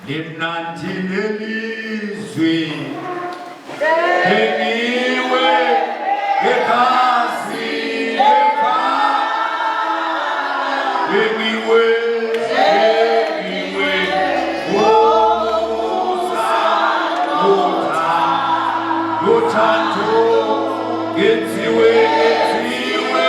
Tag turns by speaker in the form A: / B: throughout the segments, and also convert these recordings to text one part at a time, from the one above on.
A: Limnandi lelizwi Thengiwe ngegazi lefa Thengiwe thengiwe Ngomusa Uthando ngenziwe ngenziwe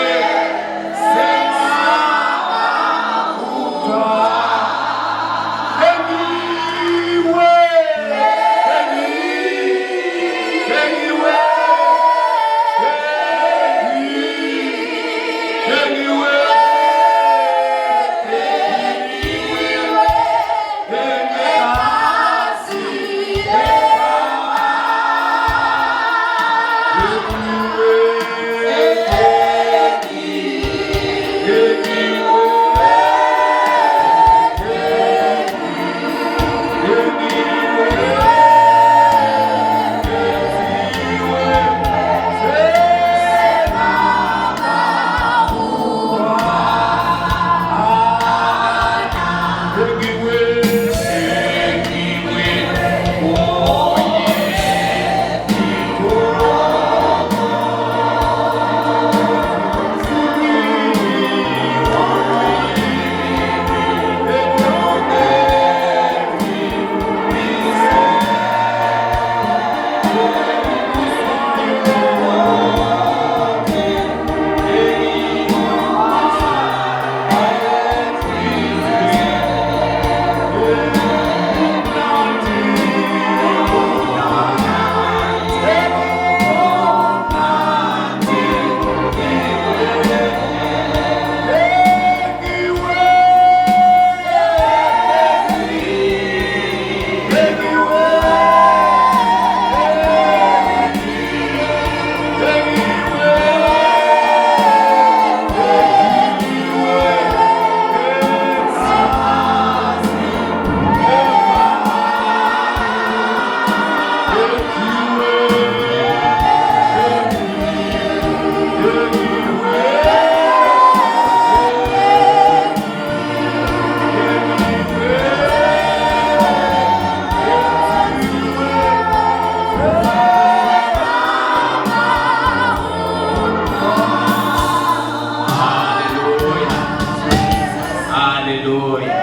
A: Hallelujah.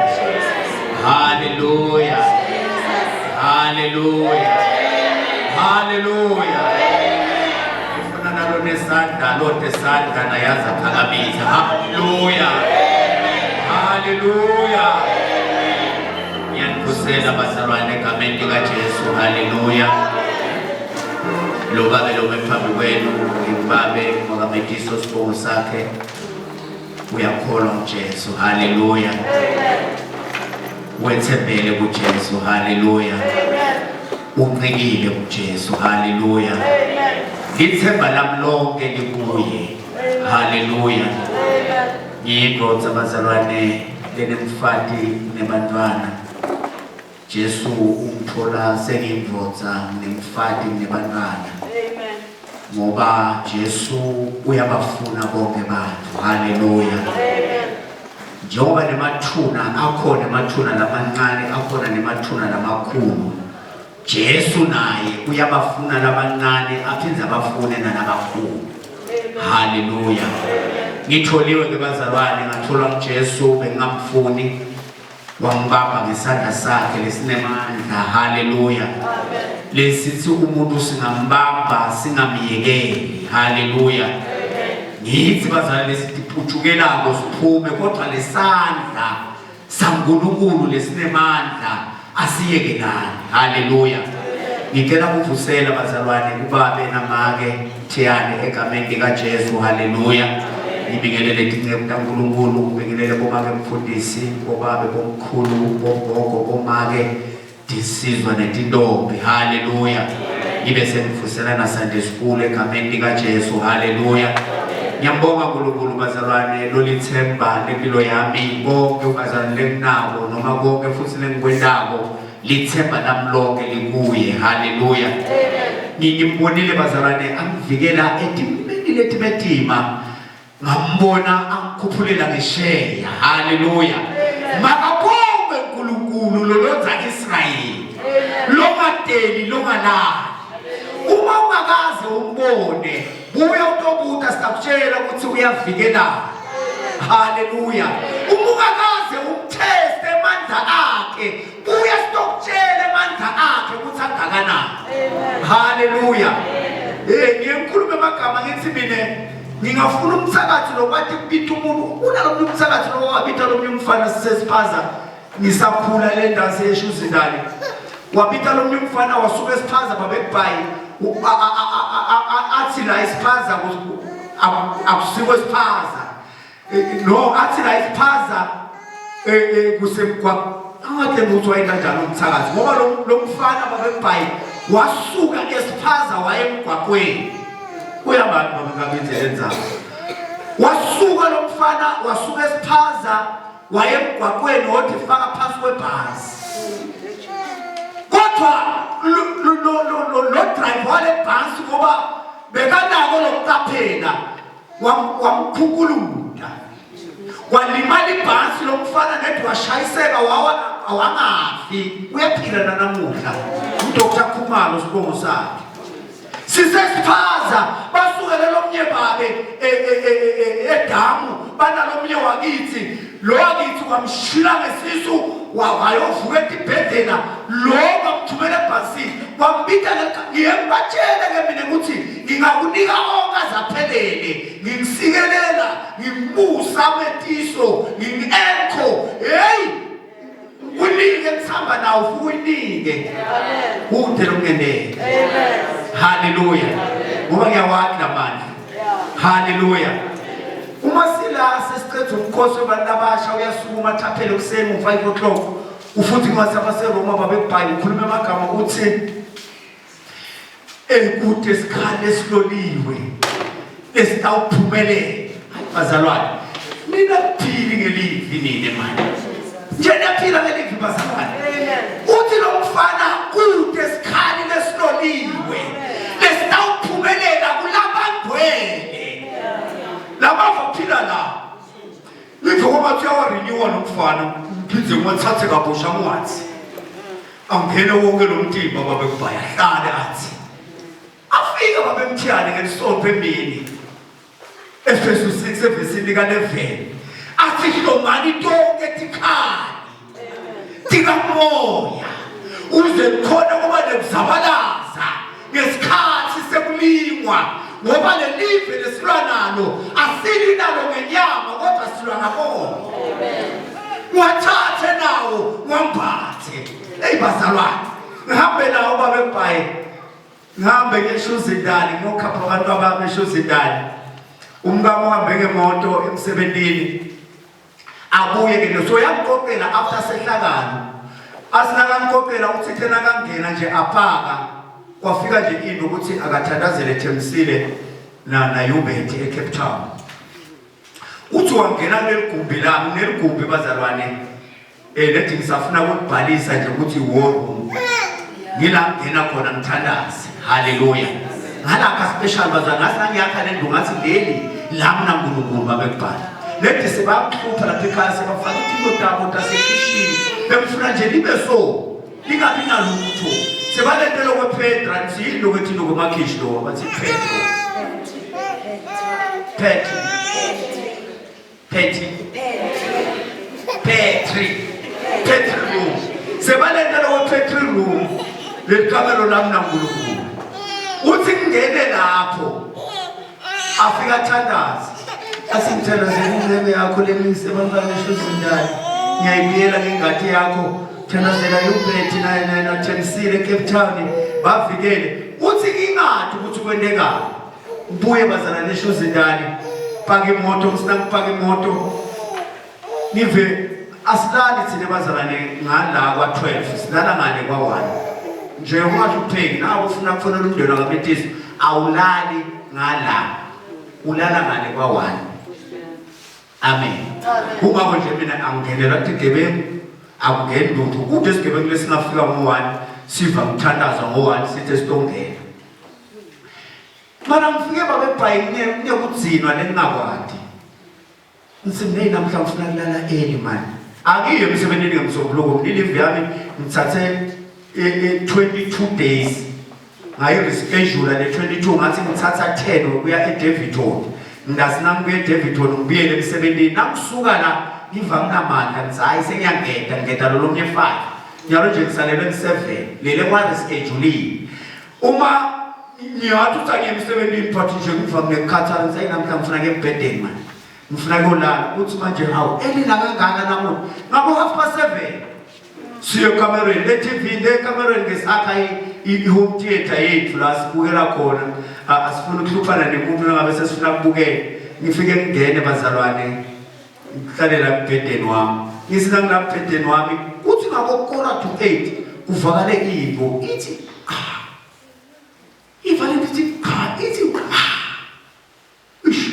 A: Hallelujah. Hallelujah. Hallelujah. Ngifuna nalo nesandla lode sandla nayaza phakamisa. Hallelujah. Hallelujah. Ngiyanivusela bazalwane egameni likaJesu. Hallelujah. Lo babe lo phambi kwenu ngibabe ngokamediso sibongo sakhe uyakholwa uJesu. Hallelujah. Wethembele kuJesu. Hallelujah. Uncikile kuJesu. Hallelujah. Ithemba lami lonke likuye. Hallelujah. Ngiyindoda bazalwane lenemfati nebantwana. Jesu ungithola sengiyindoda nemfati nebantwana. Ngoba Jesu uyabafuna bonke bantu. Hallelujah. Njengoba nemathuna akhona emathuna lamancane akhona nemathuna lamakhulu. Jesu naye uyabafuna labancane aphinde abafune nalabakhulu. Hallelujah. Ngitholiwe ke bazalwane ngatholwa nguJesu bengingamfuni wangibamba ngesandla sakhe lesinemandla. Hallelujah. Lesithi umuntu singambamba singamyekeli. Hallelujah. Ngithi bazalwane lesithi phuthukelako siphume kodwa lesandla saNkulunkulu lesinemandla asiyekelani. Hallelujah. Ngicela ukuvusela bazalwane kubabe namake Thiyane egameni likaJesu. Hallelujah. Ngibingelele tinceku taNkulunkulu, ngibingelele bomake mfundisi, bobabe bomkhulu, bogogo, bomake tisizwa netintombi. Hallelujah. Ngibe sengivusela na Sunday school egameni likaJesu. Hallelujah. Ngiyambonga uNkulunkulu bazalwane lolithemba lempilo yami konke bazalwane lenginako noma konke futhi lengikwendako lithemba lami lonke likuye. Hallelujah. Ngimbonile bazalwane angivikela etimeni letimetima ngambona angikhuphulela ngesheya. Hallelujah. Makabongwe uNkulunkulu lolonza Israyeli. Ungalali. Uma ungakaze umbone, buya utobuta sitakutshela ukuthi uyavikelana. Haleluya. Uma ungakaze umteste amandla akhe, buya sitokutshela amandla akhe ukuthi angakanani. Haleluya. Eh ngiyekhuluma amagama ngithi mina ngingafuna umthakathi lo kwathi kubita umuntu unalomunye umthakathi lo wabita lomunye umfana sisesiphaza ngisakhula le ndawo seyeshuzindane wabita lomunye umfana wasuka esiphaza babekubhayi athi la isiphaza akusiko esiphaza e, e, no athi la isiphaza e, kusemgwaqo angathi ukuthi wayenkanjani umthakathi ngoba lo mfana babekubhayi wasuka esiphaza waye emgwaqweni uyabani baba ngabe indlela enzako wasuka lo mfana wasuka esiphaza wayemgwaqweni wothi faka phansi kwebhasi kodwa lo driver wale bhasi ngoba bekanako lokuqaphela wamkhukulula walimala ibhasi lomfana nedi washayiseka wawa wangafi uyaphila nanamuhla uDr Khumalo sibongo sakhe sisesiphaza basukele lomnye babe e, e, e, edamu banalomnye wakithi lo wakithi wamshila ngesisu wayovuka etibhedlela lo bamthumela ebhasini wambita ngiye ngibatshele ke mina ukuthi ngingakunika onke azaphelele ngingisikelela ngimbusa ametiso ngingi-enkho heyi Unike kusihamba nawo futhi uyinike. Kude lokungeneka.
B: Amen.
A: Hallelujah. Ngoba ngiyawazi lamandla. Hallelujah. Uma sila sesiqeda umkhosi wabantu abasha uyasukuma athaphele kuseni ngo-5 o'clock ufuthi kwase abaseRoma babekubhayi ukhuluma amagama uthi ekude isikhali esiloliwe esitawuphumelela bazalwane nina kuphili ngelivi nina manje nje niyaphila ngelivi bazalwane uthi lo mfana kude isikhali lesiloliwe lesitawuphumelela kulabangcwele labava phila la Ngipho ngoba kuyawarenewa lo mfana ngiphinde ngiwathathe kabusha ngiwathi angene wonke lo mtimba babekubhaya hlale athi afike babemthiyane ngelisonto emini Efesu 6 evesini lika-11 athi hlomani tonke tikhali tikamoya uze khona kuba nekuzabalaza ngesikhathi sekulingwa ngoba lelive lesilwa nalo asili nalo ngenyama kodwa silwa ngamoya wathathe nawo wambathe eyi bazalwane ngihambe nawo babebhaye ngihambe ngeshuzindani ngiyokhapha abantu abami eshuzindani umkami uhambe ngemoto emsebentini abuye ke so yamqoqela after sehlakalo asinakamqoqela uthi thena kangena nje apaka kwafika nje into ukuthi akathandazele Thembisile na na Hubert eCape Town uthi wangena kuleli gumbi lami neligumbi bazalwane eh lethi ngisafuna ukubhalisa nje ukuthi war room ngila ngena khona ngithandaze haleluya ngalakha special bazalwane ngathi ngangiyakha le ndlu ngathi leli la mna nkulunkulu babekubhala ledi sebakuhlupha lapha ekhaya sebafaka itinto tabo tasekhishini bengifuna nje libe so lingabi nalutho sebalentela okwepedra ngithi yini lokhu ethi lokhu emakhishi lo bathi petro petri Petri. Petri. Petri room. Sebalenta lowo Petri room. Lelikamelo lami naNkulunkulu. Uthi ngingene lapho. Afika athandaze. Asingithandazele inceku yakho lemise bantwana eshuzindane. Ngiyayibiyela ngengadi yakho. Thandazela uBetty naye naye noThembisile eCape Town bavikele. Uthi ngingadi ukuthi kwentekani. Ubuye bazana nisho izindane. Paka imoto, ngisina ngipaka imoto. Nive asilali thina bazalwane ngala kwa-12 silala ngale kwa-1 nje ungahlupheki nawe ufuna kufonela umndeni wakametisi awulali ngala ulala ngale kwa-1 amen kungakho nje mina angingenelwa tigebengu akungeni lutho kude isigebengu lesingafika ngo-1 siva ngithandaza ngo-1 sithi esitongena Mana ngifike baba ebhayi kunekudzinwa lengingakwati. Ngithi mina namhla ngifuna kulala early man. Angiye emsebenzini ngemsombuluko, ngilive yami ngithathe 22 days. Ngayi-reschedule le 22 ngathi ngithatha 10 ukuya eDaveyton. Ngathi nangibuye eDaveyton ngibuyele emsebenzini. Nangisuka la ngiva nginamandla ngithi hayi sengiyangeda ngeda lo lomnye 5. Nyalo nje ngisalelwe ngi-7 lele kwa-rescheduliwe. Uma ngiyathi uthi angiye emsebenzini but nje ngiva nginekukhathala ngithi ayi namhla ngifuna kuye embhedeni manje. Ngifuna kuyolala uthi manje hawu elila kangaka namuhla. Ngabo 7:30 siye ekamerweni le TV le ekamerweni ngesakha i-home theatre yethu la sibukela khona asifuni ukuhluphana nemuntu nangabe sesifuna kubukela ngifike ngingene bazalwane ngihlale la mbhedeni wami ngithi nangila mbhedeni wami kuthi ngabo quarter to 8 kuvakale into ithi ah ivale ithi cha ithi ah Ish.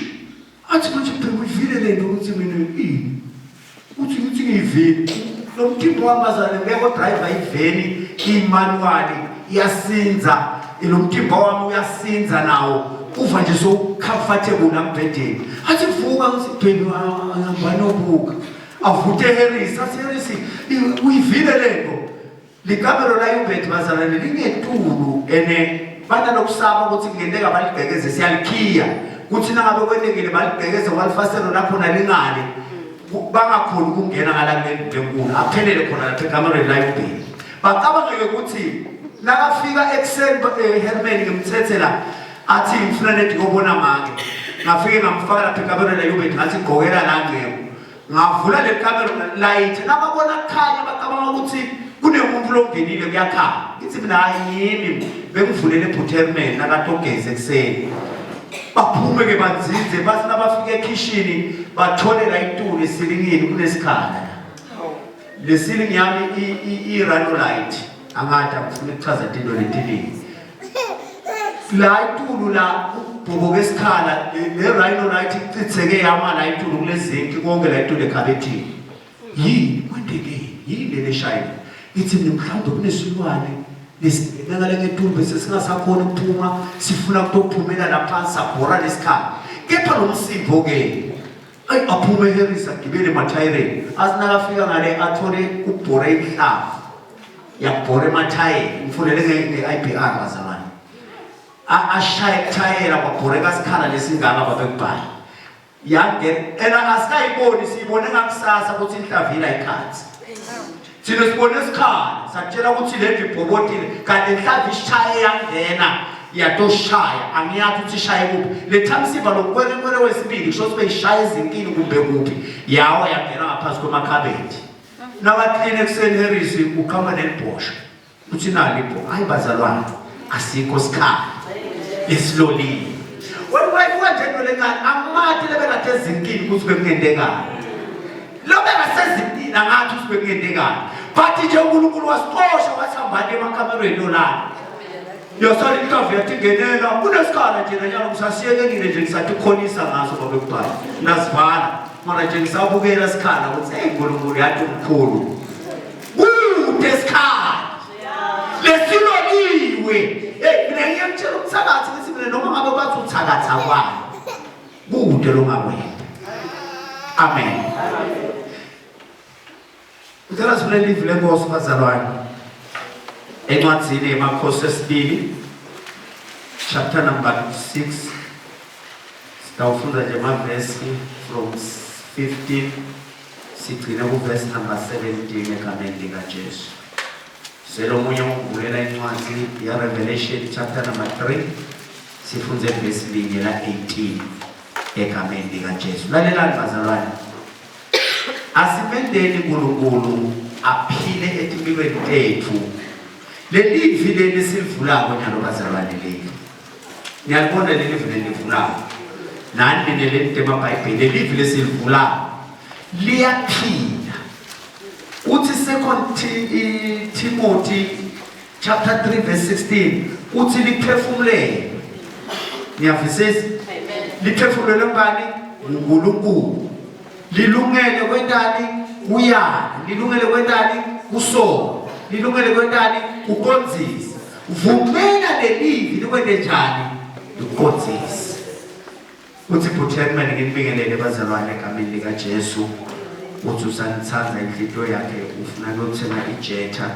A: Athi manje bheka uyivile le nto ukuthi mina ini. Uthi ngithi ngiyivile. Lo mthimba wami bazalwane ngeke odriver iveni imanual iyasinza. Lo mthimba wami uyasinza nawo. Uva nje so comfortable nambhedeni. Athi vuka ngithi baby hamba nobuka. Avute Harris, athi Harris uyivile le nto. Likamelo la Hubert bazalwane lingetulu ene banalokusaba ukuthi kungenteka baligqekeze siyalikhiya kuthi nangabe kwentekile baligqekeze walifaselo lakhona lingale bangakhoni ukungena ngala kulendlu enkulu aphelele khona lapha ekamerweni la Hubert bacabangeke ukuthi nakafika ekuseni Herman ngimthethe la athi ngifuna nedi kobona make ngafike ngamfaka lapha ekamerweni la Hubert ngathi gqokela la ngcebo Ngavula le kamera ngalilayitha nababona kukhanya bacabanga ukuthi kunemuntu longenile kuyakhanya. Ngithi mina hayi yimi bengivulele eButerman nakatogeze ekuseni. Baphume ke banzinze bathi nabafika ekhishini bathole la itulu esilingini kunesikhala la. Le ceiling yami i-ranolite angathi angifuni ukuchaza into letiningi. La itulu la kubhoboka isikhala le rhino light ichitheke yama la itulu kulezinki konke la itulu ekhabethini. Yini kwendekeni? Yini le leshayile? Ithi mina mhlawumbe kunesilwane lesingenela ngetulu bese singasakhona ukuphuma sifuna ukuphumela laphansi sabhora lesikhala. Kepha lo msindo ke ayi aphume eHarris agibele emathayireni asinakafika ngale athole kubhore inhlavu yabhora emathayeni ngifunele nge-IBR bazalwane ashaye kuthayela kwabhoreka sikhala lesingaka babekubhala yangena ena asikayiboni siyibone ngakusasa ukuthi inhlavu ila ikhathi thina sibone isikhala sakutshela ukuthi le ndlu ibhobotile kanti inhlavu ishaye yangena yatoshaya angiyazi ukuthi ishaye kuphi le thamsiva lokwerekwere wesibili kusho ukuthi beyishaya ezinkini kumbe kuphi yawa yangena ngaphansi kwemakhabethi Nakaklina ekuseni Harris uqhamuka nelibhosha. Uthi nali ibho. Hayi bazalwane asikho sikhala. Lesilolile. Wena wayibuka nje into lencane amati lebekade ezinkini ukuthi bekungentekani. Lo bekasezinkini angathi ukuthi bekungentekani. But nje uNkulunkulu wasixosha wathi hambani emakamerweni yolala. Yasala inkavu yathi ngenela kunesikhala nje nanyana ngisasiyekelile nje ngisathi khonisa ngaso babekubhala. Ngasivala. Mara nje ngisabukela sikhala ukuthi hey uNkulunkulu yathi umkhulu. Kude sikhala. Lesiloliwe. Hey mina ngiyamtshela umthakathi ngithi mina noma ngabe bathi uthakatha kwayo. Kude longakwenda. Amen. Ngicela sifune live lenkosi bazalwane. Encwadzini yemakhosi esibili chapter number 6 sitawufunda nje amavesi from 15 sigcine kuvesi number 17 egameni likaJesu. Selomunye ungivulela incwadi ya-Revelation chapter number 3 sifunde vesi linye la 18 egameni likaJesu. Lalelani bazalwane. Asimendeni uNkulunkulu aphile etimpilweni tethu. Lelivi leli silivulako nyalo bazalwane leli. Niyalibona leli livi lelivulako. Nani nine leli emabhayibheli leli livi lesilivulako liyaphila. Uthi second Timothy chapter 3 verse 16 uthi liphefumulele. Niyavisisa? Liphefumulele ngubani? uNkulunkulu. Lilungele kwentani? Kuyala. Lilungele kwentani? Kusola. Lilungele kwentani? Kukonzisa. Vumela lelivi likwente njani? Likonzise. Uthi bhuti kumele nginibingelele bazalwane egameni likaJesu. Uthi usanithanda inhliziyo yakhe ufuna kuyothenga ijetha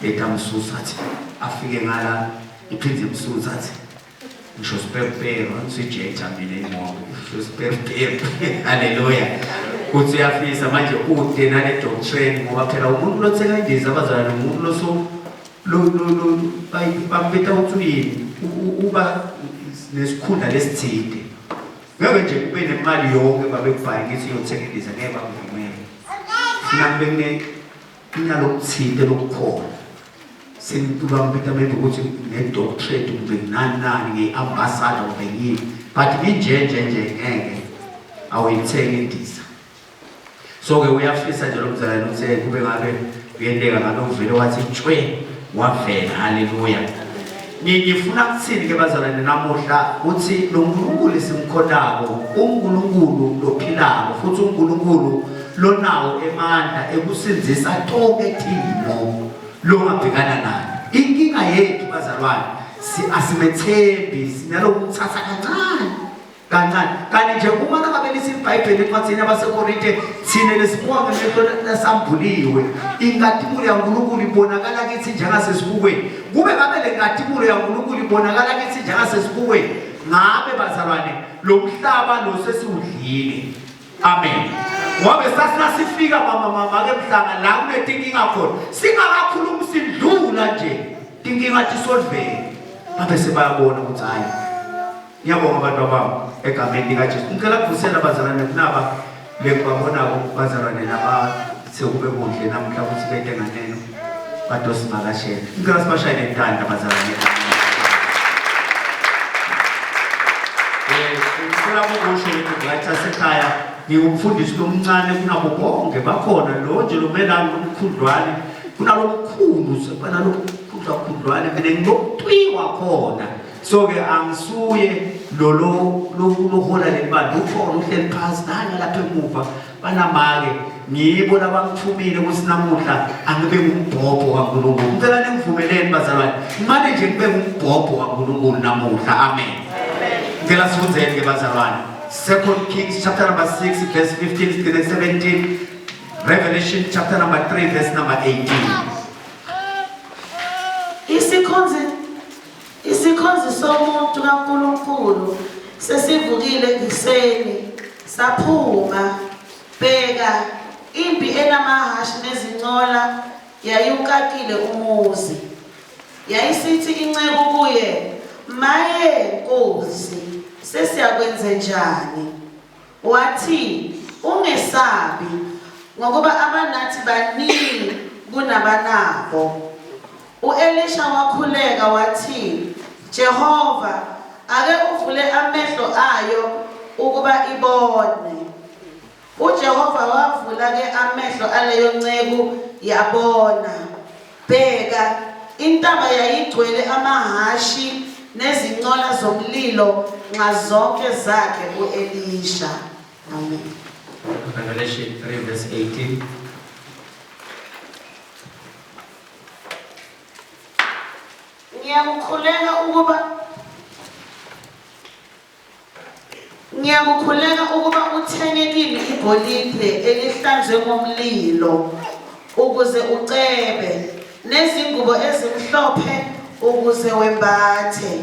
A: etamsusa athi afike ngala Iphinde imsusa athi ngisho siperiperi angisijeta mina imoto ngisho siperiperi. Haleluya. Uthi uyafisa manje ude nale doctrine ngoba phela umuntu lothenga indiza abazalwane umuntu loso lo lo lo bambita ukuthi uyini uba nesikhundla lesithide. Ngeke nje kube nemali yonke babekubhaye ngithi uyothenga indiza ngeke bakuvumele. Funa kube kune inalokuthile lokukhona. Sengibambita maybe ukuthi nge-doctorate kumbe nani nani nge-ambassador kumbe yini but nginje nje nje ngeke awuyithengi indiza. So-ke uyafisa nje lo mzalwane ukuthi kube ngabe kuyenteka ngabe uvele wathi tshwe wavela. Haleluya. Ngifuna kuthini ke bazalwane namuhla ukuthi lo Nkulunkulu esimkhonako uNkulunkulu lophilako futhi uNkulunkulu lonawo emandla ekusindzisa tonke timo longabhekana nayo. Inkinga yethu bazalwane si asimethembi sinalokuthatha kancane kancane kanti nje uma nangabe lithi iBhayibheli encwadini yabaseKorinte thina lesibuka ngemehlo lasambuliwe inkatimulo yaNkulunkulu ibonakala kithi njengasesibukweni kube ngabe le nkatimulo yaNkulunkulu ibonakala kithi njengasesibukweni ngabe bazalwane lo mhlaba lo sesiwudlile. Amen. Ngoba sasifika mama mama ke mhlanga la kunetinkinga khona. Singakakhulumi sidlula nje. Tinkinga tisolveke. Babe sebayabona ukuthi hayi. Ngiyabonga abantu abami egameni likaJesu. Ngicela kuvusela bazalwane kunaba lengibabonako bazalwane laba sekube kuhle namuhla ukuthi bete nganeno badosivakashela. Ngicela sibashayele intanda bazalwane. Ngicela ukusho ukuthi right asekhaya ngingumfundisi lomncane kunabo bonke bakhona lo nje lomelanga lomkhudlwane kunalomkhulu banalomkhudlwa khudlwane mina ngilokutwiwa khona so ke angisuye lolo lohola leli bandla ukhona uhleli phansi nanya lapha emuva banamake ngibo labangithumile ukuthi namuhla angibe ngumbhobho kaNkulunkulu. Ngicela ningivumeleni bazalwane, ngimane nje ngibe ngumbhobho kaNkulunkulu namuhla. Amen. Ngicela sifundzeni ke bazalwane. Second Kings chapter number 6 verse 15 to 17. Revelation chapter number 3 verse number 18.
B: Isikhonzi isikhonzi somuntu kaNkulunkulu sesivukile ekuseni saphuma bheka impi enamahhashi nezinqola yayiwukakile umuzi. Yayisithi inceku kuye, Maye, nkosi, sesiyakwenzenjani? Wathi, Ungesabi, ngokuba abanathi baningi kunabanabo. U-Elisha wakhuleka wathi, Jehova, ake uvule amehlo ayo ukuba ibone. UJehova wavula-ke amehlo aleyo nceku, yabona. Bheka, intaba yayigcwele amahhashi nezinqola zomlilo nxazonke zakhe u-Elisha. Amen.
A: Revelation 3 verse 18.
B: Ngiyakukhuleka ukuba Ngiyakukhuleka ukuba uthenge kimi igolide elihlanzwe ngomlilo, ukuze ucebe, nezingubo ezimhlophe ukuze wembathe,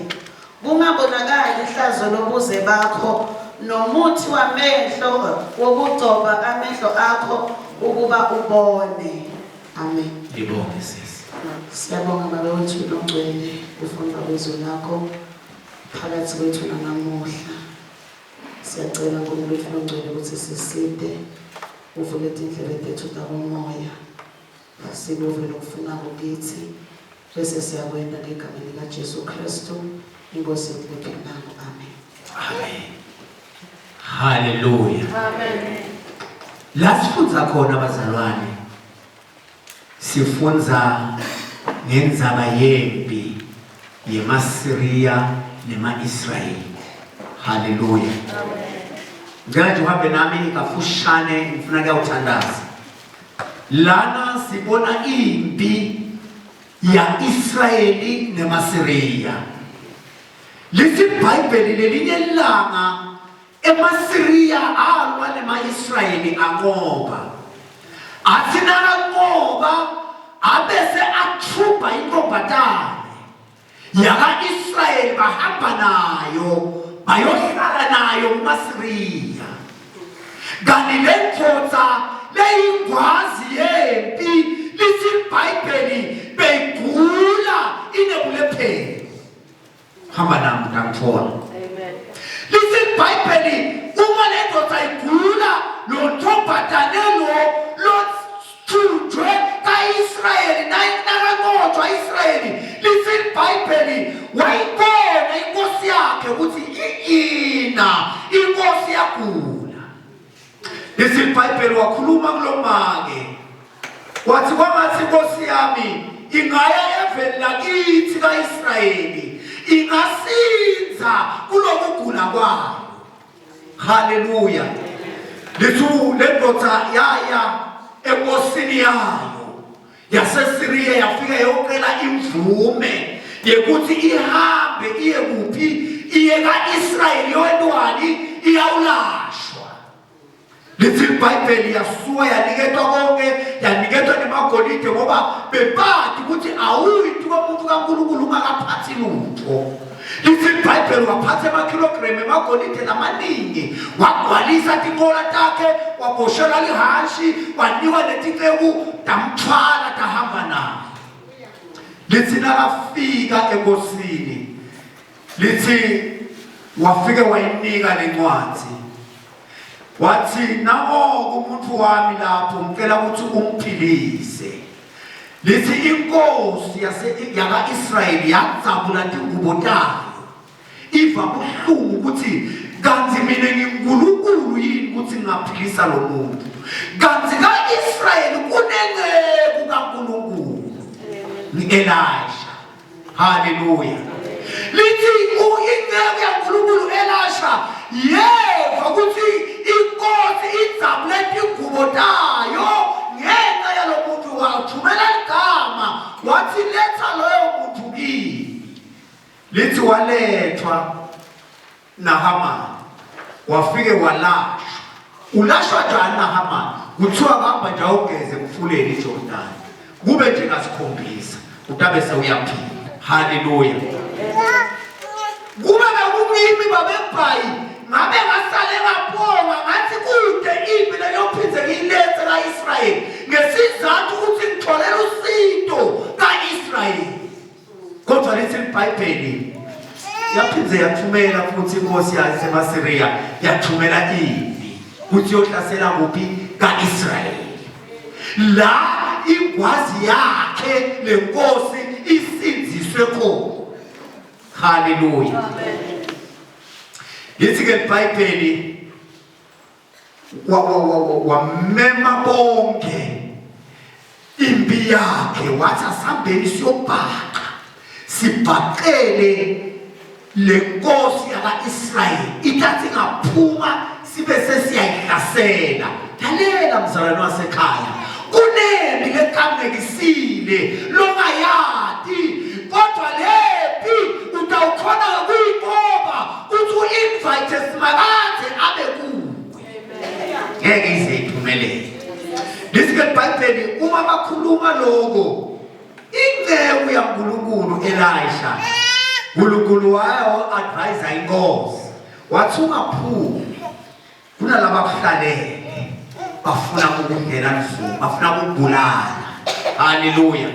B: kungabonakali ihlazo lobuze bakho, nomuthi wamehlo wokugcoba amehlo akho ukuba ubone. Amen.
A: Ngibonge sisi.
B: Siyabonga Baba wethu longcwele kufundwa kwezwi lakho. Phakathi kwethu nanamuhla, siyacela Nkulunkulu wethu longcwele ukuthi siside, uvule tindlebe tethu takomoya, sikuve lokufunako kithi, bese siyakwenta ngegama likaJesu Kristu, iNkosi yethu lephilako. Amen.
A: Amen. Hallelujah.
B: Amen.
A: La sifundza khona bazalwane Sifundza ngendzaba yempi yemaSiriya nema-Israyeli. Haleluya. Ngicela nje uhambe nami kafushane ngifuna kuyawuthandaza. Lana sibona impi ya-Israyeli nemaSiriya. Lithi iBhayibheli lelinye ilanga EmaSiriya alwa nema-Israyeli anqoba. Athi nakanqoba abese athumba intombatane. Yaka-Israyeli bahamba nayo bayohlala nayo kumaSiriya. Kanti le ndvodza leyingwazi yempi lithi iBhayibheli beyigula inebulephelo. Hamba nami ngangithola.
C: Amen.
A: Lithi iBhayibheli uma le ndoda igula lo ntombazane lo lothunjwe kaIsrayeli nakanqotshwa Israyeli lithi iBhayibheli wayibona inkosi yakhe ukuthi iina inkosi yagula. Lithi iBhayibheli wakhuluma kulomake wathi kwangathi inkosi yami ingaya eveni lakithi kaIsrayeli ingasinza kulokugula kwayo. Haleluya. Lithi le ndoda yaya enkosini yayo yaseSiriya yafika yocela imvume yekuthi ihambe iye kuphi iye ka-Israyeli yowentwani iyawulashwa lithi ibhayibheli yasuka yaniketwa konke yaniketwa nemagolide ngoba bebati ukuthi awuyi komuntu kaNkulunkulu ungakaphathi lutho Lithi iBhayibheli waphatha emakhilogremu emagolide lamaningi wagcwalisa tinqola takhe waboshelwa lihashi wanikwa netinceku tamthwala tahamba naye. Lithi nakafika enkosini lithi wafike wayinika lencwadi wathi nangoku umuntu wami lapho ngicela ukuthi umphilise Lithi inkosi yase yaka-Israyeli yadzabula tingubo tayo iva buhlungu ukuthi kanti mina nginguNkulunkulu yini ukuthi ngingaphilisa lo muntu kanti ka-Israyeli kunenceku kaNkulunkulu ngi-Elisha Haleluya. Lithi inceku yaNkulunkulu Elisha yeva ukuthi inkosi idzabule tingubo tayo ngenxa yalo muntu wathumela ligama wathi letha loyo muntu kimi. Lithi walethwa Nahamani wafike walashwa. Ulashwa njani Nahamani? Kuthiwa kuhamba nje awugeze emfuleni iJordani. Kube nje kasikhombisa utabe sewuyaphila. Haleluya. Kube bekungimi babebhayi ngabe ngasale ngabonga ngathi kude impi leyophinde ngiyilethe ka-Israyeli ngesizathu ukuthi ngitholele usinto ka-Israyeli. Kodwa lithi iBhayibheli yaphinde yathumela futhi inkosi yaseMasiriya yathumela impi ukuthi yohlasela kuphi ka-Israyeli. La ingwazi yakhe lenkosi isinziswe khona. Haleluya.
C: Amen.
A: Lithi ke iBhayibheli wamema bonke impi yakhe wathi asihambeni siyobhaqa sibhaqele le nkosi yaka-Israyeli ithathi ingaphuma sibe sesiyayihlasela lalela mzalwane wasekhaya kunempi leqamekisile longayati kodwa lempi utawukhona kuyinqoba uthi u-invite simakade abe kuwe ngeke ize iphumelele lithi ke ibhayibheli uma bakhuluma lokho inceku yaNkulunkulu Elisha uNkulunkulu wayo advise inkosi wathi ungaphumi Kunalaba kuhlalele bafuna ukungena nzulu, bafuna ukubulala. Haleluya.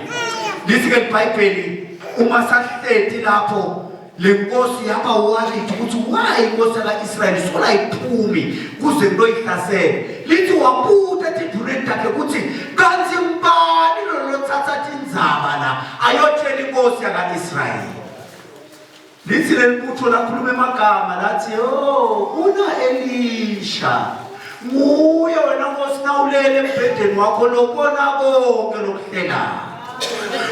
A: Lithi ke iBhayibheli uma sahleti lapho le nkosi yaba worried ukuthi why inkosi yaka-Israyeli sola iphumi kuze kuyoyihlasela. Lithi wabuta etinduneni takhe ukuthi kanti ngubani lo lothatha tindzaba la ayotshela inkosi yaka-Israyeli. Lithi leli butho lakhuluma emagama lathi, "Oh, una Elisha. Nguye wena Nkosi nawulele embhedeni wakho lokubona konke lokuhlelayo."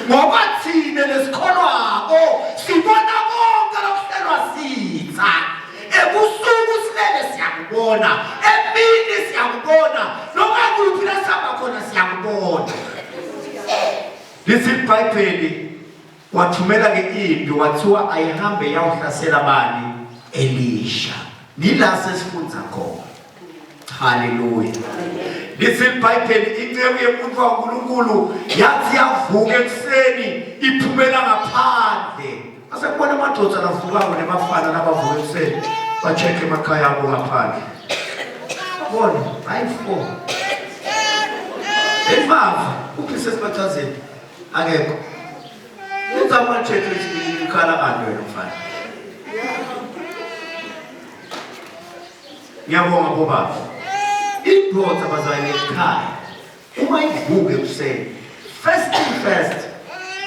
A: Ngoba thina lesikholwako sibona konke lokuhlelwa sitha. Ebusuku silele siyakubona, emini siyakubona, noma kuphi la sihamba khona siyakubona. Lithi iBhayibheli Wathumela ke impi wathiwa ayihambe yawuhlasela bani? Elisha. Nila sesifunza khona. Haleluya. Lithi iBhayibheli inceku yemuntu waNkulunkulu yathi yavuka ekuseni iphumela ngaphandle. Asekubona amadoda lavukako nebafana labavuka ekuseni ba-check emakhaya abo ngaphandle. Bona, hayi four. Emava, uphi sesibathazeni? Akekho. Yenza ama-check ikhala kanti wena mfana. Ngiyabonga bobaba. Indoda bazalwane ekhaya uma ivuka ekuseni first thing first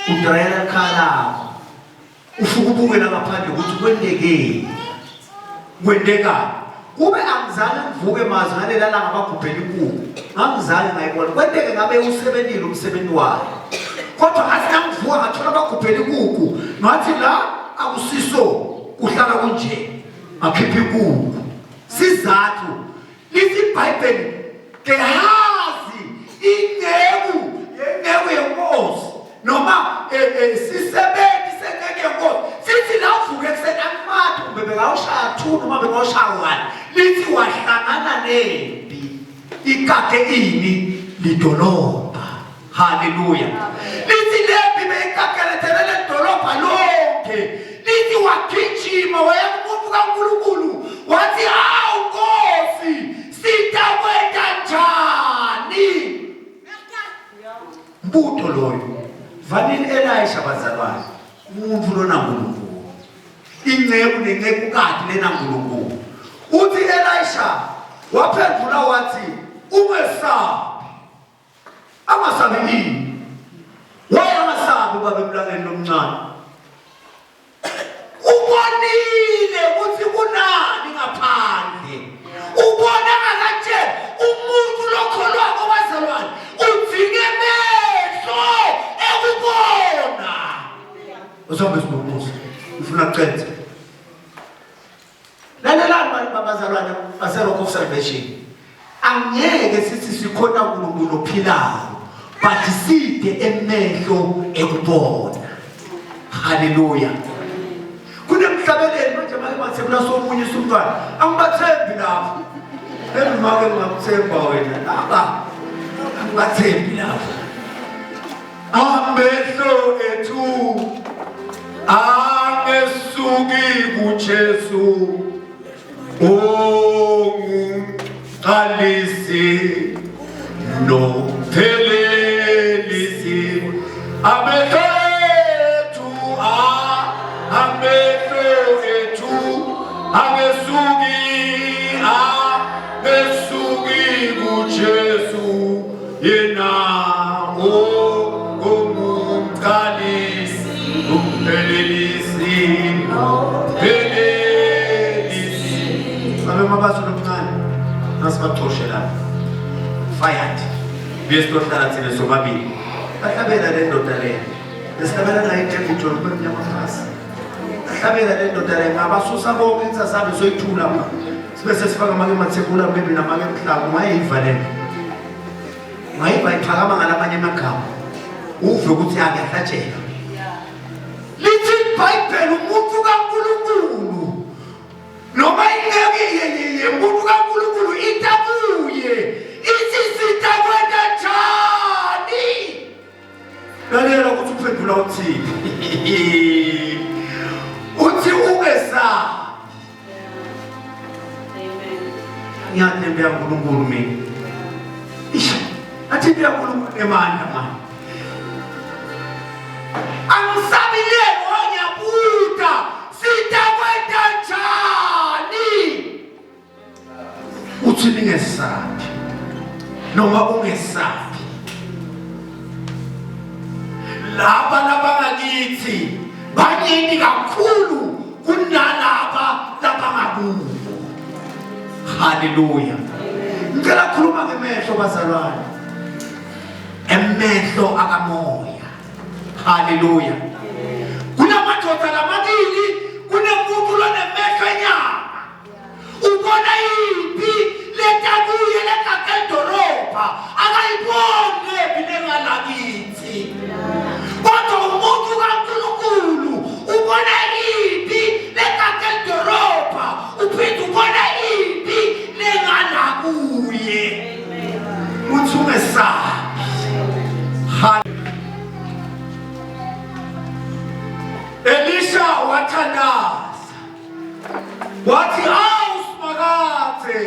A: udrayela ekhaya lakho ufuke ubuke la ngaphandle ukuthi kwentekeni kwentekani kube angizange ngivuke mazi ngalela langa bagubhela inkukhu ngangizange ngayibona kwenteke ngabe usebenzile umsebenzi wayo kodwa ngathi nangivuka ngathola bagubhela inkukhu ngathi la akusiso kuhlala kunje ngakhipha inkukhu sizathu Lithi iBhayibheli Gehazi inceku yenceku yenkosi noma eh, eh, sisebenzi senceku yenkosi sithi la uvuke ekuseni akumathi kumbe bekawushaya two noma bekawushaya one lithi wahlangana nempi ikake ini lidolobha Haleluya. Lithi lempi beyikakelethele ledolobha lonke. Lithi wagijima waya kumuntu kaNkulunkulu wathi awu Nkosi sitakwenta njani? Mbuto loyo. Vanini Elisha bazalwane. Umuntu lona Nkulunkulu. Inceku nencekukati lena Nkulunkulu. Uthi Elisha waphendula wathi ungesabi Angasabi ini? Why angasabi ubaba emlangeni lomncane? Ubonile ukuthi kunani ngaphandle. Ubona ngakatshela umuntu lokholwako bazalwane udzinge emehlo ekubona. Uzobe sibomusa. Ufuna kuqeda. Lalelani bantu babazalwane base-Rock of Salvation. Angeke sithi sikhona uNkulunkulu ophilayo but side emehlo ekubona. Haleluya. Kunemhlabeleli manje make bathembula somunye usumntwana. Angibathembi lapho. Emake ngingakuthemba wena. Laba angibathembi lapho. Amehlo ethu angesuki kuJesu ongumqalisi nomphelelisi amehlo ethu amehlo ethu angesuki angesuki kuJesu yena ongumqalisi umphelelisi nomphelelisi babe mabaso lomncane nasibacoshe lapha fired buye siyohlala thina sobabili bahlabela le ndoda le besihlabela naye David John kube mnyama phasi bahlabela le ndoda le ngabasusa bonke insasabe soyithula sibe sesifaka make mathebula maybe namake mhlanga ungayiva le nto ungayiva iphakama ngalamanye amagama uve ukuthi akuyahlatshelwa lithi ibhayibheli umuntu kaNkulunkulu noma inceke yemuntu kaNkulunkulu itakuye ithi sitakwenta njani Lalela ukuthi uphendula uthini. Uthi ungesabi.
B: Amen.
A: Ngiyathi into yaNkulunkulu mina. Ish. Athi into yaNkulunkulu emandla manje. Angisabi lelo ngiyabuta. Sitakwenta njani? Uthi ningesabi noma ungesabi. Laba labangakithi banyenti kakhulu kunalaba labangakubo. Haleluya. Ngicela khuluma ngemehlo bazalwane. Emehlo akamoya. Haleluya. Kunamadoda lamabili kunemuntu lonemehlo enyama. Ubona impi letakuye lekake edolobha akayiboni lempi lengalakithi. Kodwa umuntu kaNkulunkulu ubona impi lekake edolobha uphinde ubona impi lengalakuye. Uthi ungesabi. Elisha wathandaza wathi awu Simakade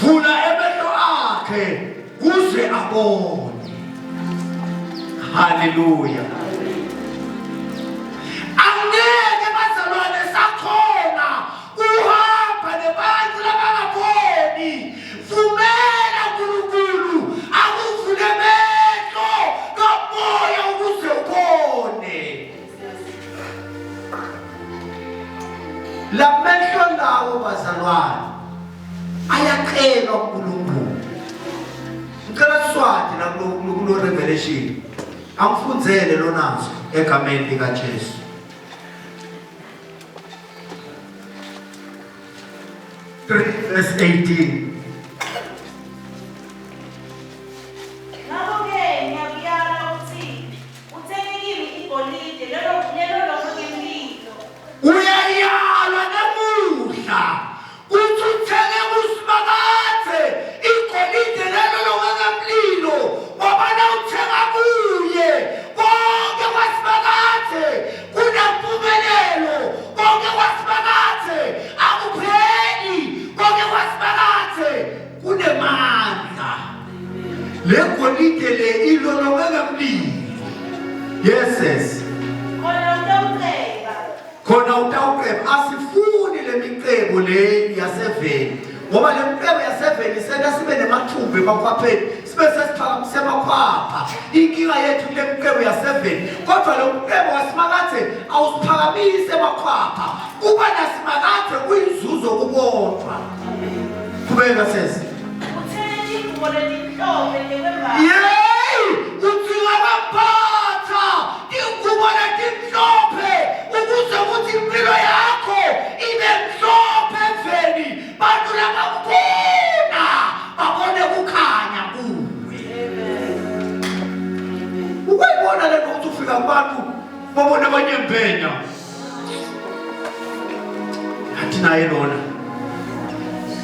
A: vula emehlo akhe kuze abone. Haleluya. Angeke bazalwane sakhona kuhamba nebantu labangaboni. Vumela uNkulunkulu akuvule amehlo kamoya ukuze ubone. Lamehlo lawo bazalwane ayacelwa kuNkulunkulu. Ngicela siswati la kulo revelation. Angifundzele lonazo egameni likaJesu. Verse 18.
C: Ngakho-ke ngiyakuyala ukuthi uthenge kimi igolide lelo lelo lomwe ngemlilo.
A: Uyayalwa namuhla uthi uthenge kuSimakade igolide lelo lokangamlilo ngoba nawuthenga kuye konke kwaSimakade kunempumelelo konke kwaSimakade akupheli konke kwaSimakade kunemandla le golide le ilolonge ngemlilo yes yes
C: Khona utawuceba.
A: Khona utawuceba. Asifuni le micebo le yaseveni ngoba le micebo yaseveni isenta sibe nemathumba emakhwapheni sibe sesiphakamise amakhwapha. Inkinga yethu kule micebo yaseveni, kodwa lo mcebo waSimakadze awusiphakamisi emakhwapha. Kuba naSimakadze kuyinzuzo kukodwa. Qhubeka sesi.
C: Uthele tingubo letimhlophe tekwembatsa.
A: Yeyi, udzinga kwembatha tingubo letimhlophe ukuze kuthi impilo yakho ibe mhlophe eveni bantu labakubona babone kukhanya kuwe. Ukuyibona le nto ukuthi ufika kubantu babone abanyembenya athi naye lona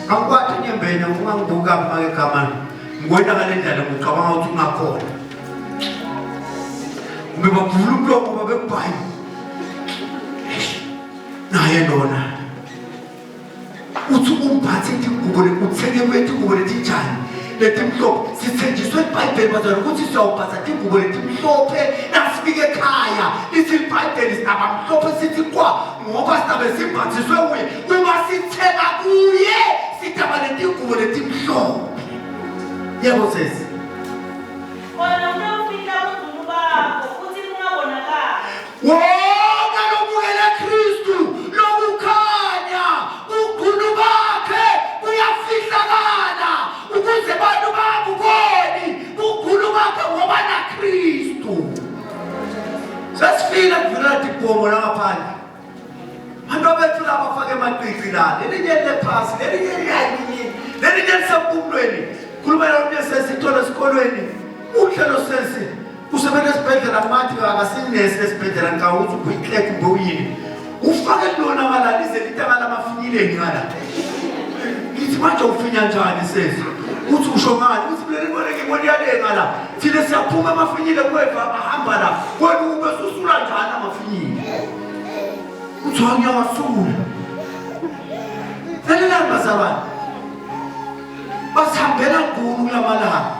A: angikwathi nyembenya uma ngibuka make gama ngikwenda ngale ndlela ngicabanga ukuthi ungakhona kumbe bavula umlomo babekubhayi naye lona uthi umphathe ingubo uthenge kwethu ingubo letinjani letimhlophe sithenjiswe libhayibheli bazalwane ukuthi siyawuphatha tingubo letimhlophe nasifika ekhaya lithi libhayibheli sinabamhlophe sithi kwa ngoba sinabe simbathiswe kuye uma sithenga kuye sidaba letingubo letimhlophe yebo sesi
C: Khona utawufihla bungcunu bakho futsi bungabonakali.
A: Wonke lobukele Kristu lokukhanya ugunu bakhe buyafihlakala ukuze abantu bangabuboni ugunu bakhe ngoba naKristu. Sesifile kuvela tibhomo la ngaphandle. Abantu bethu laba bafake amacici la, lelinye lilephasi, lelinye liyalinye, lelinye lisempumulweni. Khulumela omunye sesi ithola esikolweni. Uhle lo sesi usebenza esibhedlela mathi akasinesi esibhedlela ngicabanga ukuthi ubuyiklek kumbe uyini. Ufake lona ngala lize litanga lamafinyileni ngala. Ngithi manje ufinya njani sesi? Uthi usho ngani? Uthi mina ngibone ngibona iyale ngala. Thina siyaphuma amafinyile kweva ahamba la. Wena ube susula njani amafinyile? Kuthiwa ngiyawasula. Lalelani bazalwane. Basihambela nkulu kulamalanga.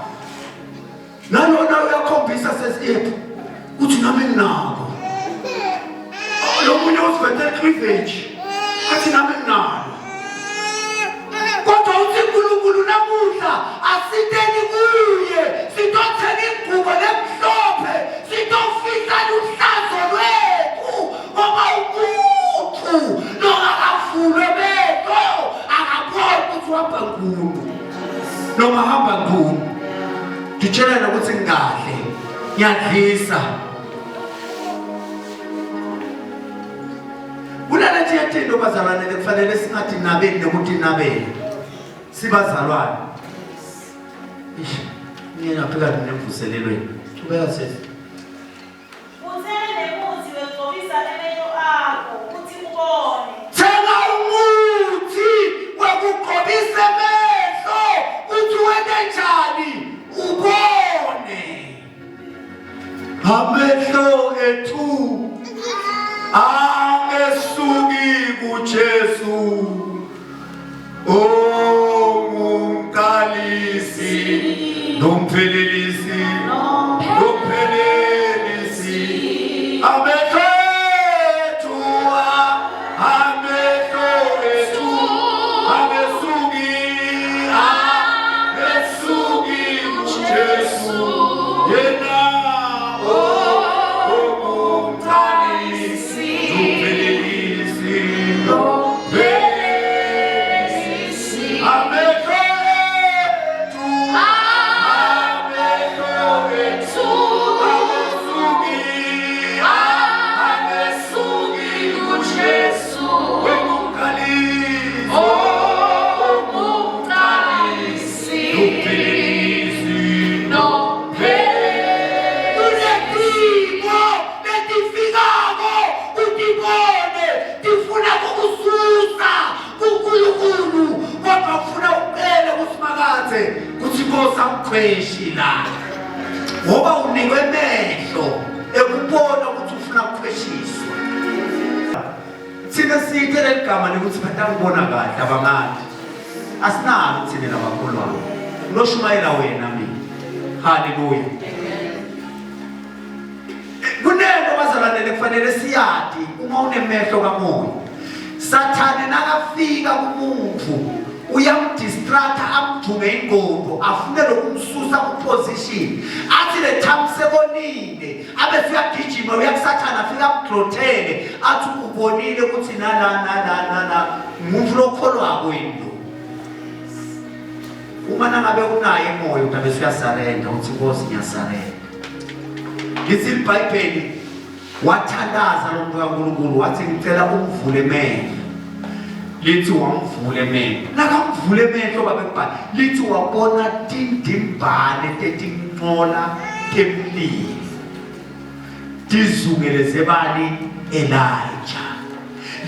A: Nalona uyakhombisa sesiyephi uthi nami nginako. Lo munye usivethe cleavage athi nami nginalo. Kodwa uthi uNkulunkulu namuhla asiteni kuye sitothenga ingubo lemhlophe sitofihla luhlazo lwethu ngoba umuntu longakavulwe mehlo akaboni ukuthi uhamba nkulu noma hamba nkulu ngitshelene ukuthi ngingadle ngiyadlisa kunalethi yetinto bazalwane lekufanele singatinabeli nokutinabela sibazalwane ish ngiyena ngaphika nemvuselelweni qhubeka sesi
C: Uthele nemuthi wekugcobisa emehlo akho ukuthi ubone.
A: Thenga umuthi wekugcobisa emehlo uthi wente njani ubone. Amehlo ethu Angesuki kuJesu ongumqalisi nomphelelisi nomphelelisi amehlo ethu amehlo ethu angesuki angesuki kuJesu yena ongumqalisi nomphelelisi nomphelelisi amehlo ethu amehlo ethu angesuki angesuki kuJesu ongumqalisi ongumqalisi nomphelelisi Kunetimo letifikako utibone tifuna kukususa kuNkulunkulu kodwa ufuna ucele kuSimakadze kuthi Nkosi akukhweshi la ngoba unikwe emehlo ekubona ukuthi ufuna ukukhweshiswa. Thina sithe leli gama lekuthi batakubona kahle abangadi. Asinalo thina labakholwayo. Loshumayela wena mina. Haleluya. Kunento bazalwane lekufanele siyati uma unemehlo kamoya. Sathane nakafika kumuntu uyamdistracta amdunge ingqondo afune lokumsusa kuposition athi le time sekonile abe suyagijima uyakusathana afike amglothele athi ubonile ukuthi nala nala nala umuntu lokholwako yini lo uma nangabe unaye moya utabe suyasarenda uthi nkosi ngiyasarenda lithi ibhayibheli wathandaza lo muntu kaNkulunkulu wathi ngicela umvule emehlo lithi wamvula emehlo nakamvula emehlo babekubhala lithi wabona tindimbane tetinqola temlilo tizungeleze bani Elijah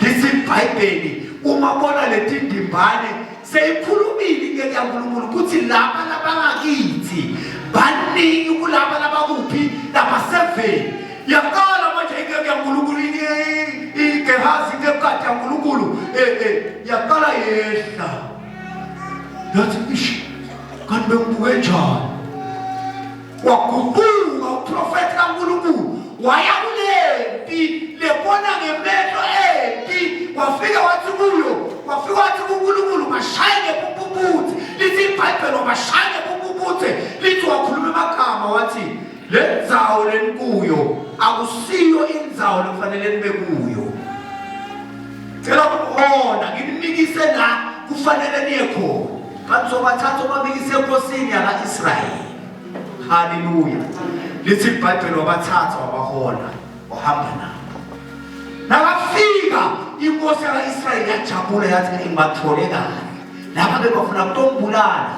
A: lithi iBhayibheli uma bona letindimbane seyikhulumile into kaNkulunkulu ukuthi laba labangakithi baningi kulaba labakuphi labaseveni yaqala manje into kaNkulunkulu iGehazi into ekade kaNkulunkulu eh eh yaqala yehla yathi ish kanti bengibuke njani Waguquka uprofethi kaNkulunkulu waya kulempi lebona ngemehlo empi wafika wathi kuyo wafika wathi kuNkulunkulu bashaye ngephuphuphuthe lithi iBhayibheli wabashaya ngephuphuphuthe lithi wakhuluma amagama wathi le ndzawo lenikuyo akusiyo indzawo lokufanele nibe kuyo cela ukuhona nginikise la kufanele niye khona kanti sobathatha ubabikise enkosini yaka-Israyeli Haleluya. Lithi iBhayibheli wabathatha wabahola wahamba nabo. Nakafika inkosi yaka-Israyeli yajabula yathi ngibathole kahle. Laba bebafuna kutombulala.